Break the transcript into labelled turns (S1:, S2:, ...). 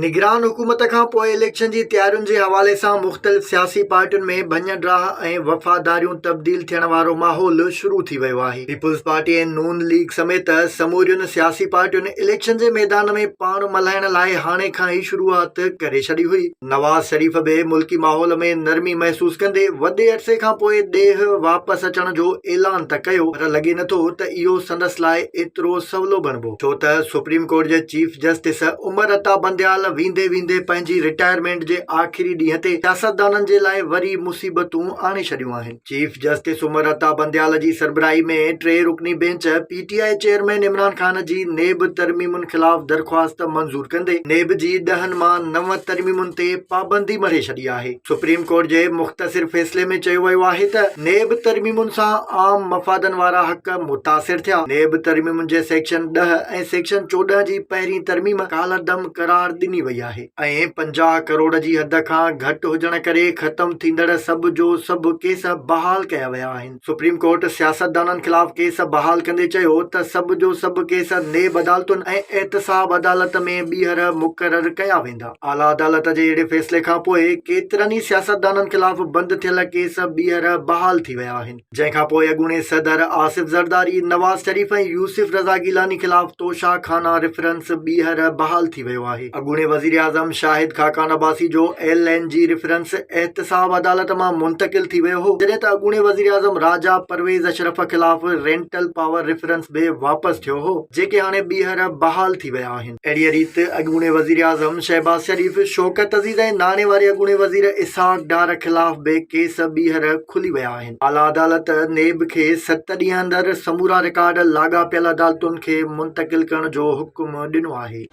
S1: نگران حڪومت کان پوء اليڪشن جي تيارين جي حوالي سان مختلف سياسي پارٽين ۾ ڀڃ ڊاهه ۽ وفاداريون تبديل ٿيڻ وارو ماحول شروع ٿي ويو آهي. پيپلز پارٽي ۽ نون ليگ سميت سمورين سياسي پارٽين اليڪشن جي ميدان ۾ پاڻ ملهائڻ لاء هاڻي کان ئي شروعات ڪري ڇڏي هئي. نواز شريف به ملڪي ماحول ۾ نرمي محسوس ڪندي وڏي عرصي کان پوء ڏيهه واپس اچڻ جو اعلان ته ڪيو پر لڳي نٿو ته اهو سندس لاء ايترو سولو بڻبو ڇو ته سپريم ڪورٽ جي چيف جسٽس عمر عطا بنديال ويندي ويندي پنهنجي رٽائرمينٽ جي آخري ڏينهن تي سياستدانن جي لاء وري مصيبتون آڻي ڇڏيون آهن. چيف جسٽس عمر عطا بنديال جي سربراهي ۾ ٽي رڪني bench P T I chairman Imran Khan جي نيب ترميمن خلاف درخواست منظور ڪندي نيب جي ڏهن مان نو ترميمن تي پابندي مڙهي ڇڏي آهي. سپريم ڪورٽ جي مختصر فيصلي ۾ چيو ويو آهي ته نيب ترميمن سان عام مفادن وارا حق متاثر ٿيا، نيب ترميمن جي سيڪشن ڏهه ۽ سيڪشن 14 جي پهرين ترميم ڪالعدم قرار ڏني وئي آهي ۽ 50 ڪروڙ جي حد کان گهٽ هجڻ ڪري ختم ٿيندڙ سڀ جو سڀ ڪيس بحال ڪيا ويا آهن. سپريم ڪورٽ سياستدانن خلاف ڪيس بحال ڪندي چيو ته سڀ جو سڀ ڪيس نيب عدالتن ۽ احتساب عدالت ۾ ٻيهر مقرر ڪيا ويندا. اعليٰ عدالت جي اهڙي فيصلي کانپوء ڪيترن ئي سياستدانن خلاف بند ٿيل ڪيس ٻيهر بحال ٿي ويا آهن. جنهن کان پوء اڳوڻي صدر آصف زرداري، نواز شريف ۽ يوسف رضا گيلاني خلاف توشا خانا ريفرنس ٻيهر بحال ٿي ويو آهي. اڳوڻي وزيراعظم شاهد خاقان عباسي جو ايل اين جي ريفرنس احتساب عدالت مان منتقل ٿي ويو هو، جڏهن ته اڳوڻي وزيراعظم راجا پرويز اشرف خلاف رينٽل پاور ريفرنس به واپس ٿيو هو، جيڪي هاڻي ٻيهر بحال ٿي ويا آهن. اهڙيء ريت اڳوڻي وزيراعظم شهباز شريف، شوڪت عزيز ۽ ناڻي واري اڳوڻي وزير اسحاق ڊار خلاف به ڪيس ٻيهر کلي ويا آهن. اعليٰ عدالت نيب کي ست ڏينهن اندر سمورا رڪارڊ لاڳاپيل عدالتن کي منتقل ڪرڻ جو حڪم ڏنو آهي.